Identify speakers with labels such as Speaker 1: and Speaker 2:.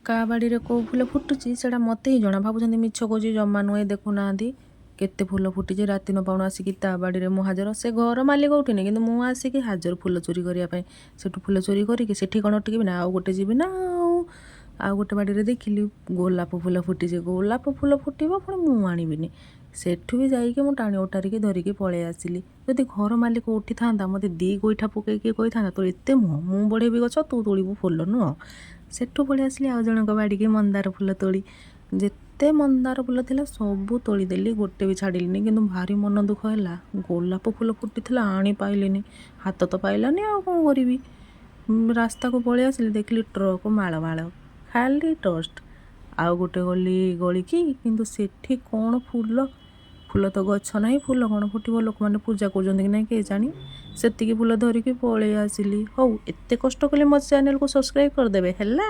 Speaker 1: କାହା ବାଡ଼ିରେ କେଉଁ ଫୁଲ ଫୁଟୁଛି, ସେଇଟା ମୋତେ ହିଁ ଜଣା। ଭାବୁଛନ୍ତି ମିଛ କହୁଛି, ଜମା ନୁହେଁ। ଦେଖୁନାହାନ୍ତି କେତେ ଫୁଲ ଫୁଟିଛି। ରାତି ନ ପାଉଣୁ ଆସିକି ତା ବାଡ଼ିରେ ମୁଁ ହାଜର। ସେ ଘର ମାଲିକ ଉଠିନି, କିନ୍ତୁ ମୁଁ ଆସିକି ହାଜର ଫୁଲ ଚୋରି କରିବା ପାଇଁ। ସେଠୁ ଫୁଲ ଚୋରି କରିକି ସେଠି କ'ଣ ଅଟକିବି ନା ଆଉ ଗୋଟେ ଯିବି ନା ଆଉ ଆଉ ଗୋଟେ ବାଡ଼ିରେ ଦେଖିଲି ଗୋଲାପ ଫୁଲ ଫୁଟିଛି। ଗୋଲାପ ଫୁଲ ଫୁଟିବ, ପୁଣି ମୁଁ ଆଣିବିନି? ସେଠୁ ବି ଯାଇକି ମୁଁ ଟାଣି ଓଟାରିକି ଧରିକି ପଳେଇ ଆସିଲି। ଯଦି ଘର ମାଲିକ ଉଠିଥାନ୍ତା, ମୋତେ ଦୁଇ ଗୋଇଠା ପକେଇକି କହିଥାନ୍ତା, ତୋର ଏତେ ମୁହଁ, ମୁଁ ବଢ଼େଇବି ଗଛ, ତୁ ତୋଳିବୁ ଫୁଲ, ନୁହଁ? ସେଠୁ ପଳେଇ ଆସିଲି ଆଉ ଜଣଙ୍କ ବାଡ଼ିକି ମନ୍ଦାର ଫୁଲ ତୋଳି। ଯେତେ ମନ୍ଦାର ଫୁଲ ଥିଲା ସବୁ ତୋଳିଦେଲି, ଗୋଟେ ବି ଛାଡ଼ିଲିନି। କିନ୍ତୁ ଭାରି ମନ ଦୁଃଖ ହେଲା, ଗୋଲାପ ଫୁଲ ଫୁଟିଥିଲା, ଆଣିପାଇଲିନି। ହାତ ତ ପାଇଲାନି, ଆଉ କ'ଣ କରିବି? ରାସ୍ତାକୁ ପଳେଇ ଆସିଲି, ଦେଖିଲି ଟ୍ରକ୍ ମାଳ ମାଳ, ଖାଲି ଡଷ୍ଟ। ଆଉ ଗୋଟେ ଗଲି ଗଳିକି, କିନ୍ତୁ ସେଠି କ'ଣ ଫୁଲ? ଫୁଲ ତ ଗଛ ନାହିଁ, ଫୁଲ କ'ଣ ଫୁଟିବ? ଲୋକମାନେ ପୂଜା କରୁଛନ୍ତି କି ନାହିଁ କେଜାଣି। ସେତିକି ଫୁଲ ଧରିକି ପଳେଇ ଆସିଲି। ହଉ, ଏତେ କଷ୍ଟ କଲେ ମୋ ଚ୍ୟାନେଲକୁ ସବସ୍କ୍ରାଇବ୍ କରିଦେବେ, ହେଲା।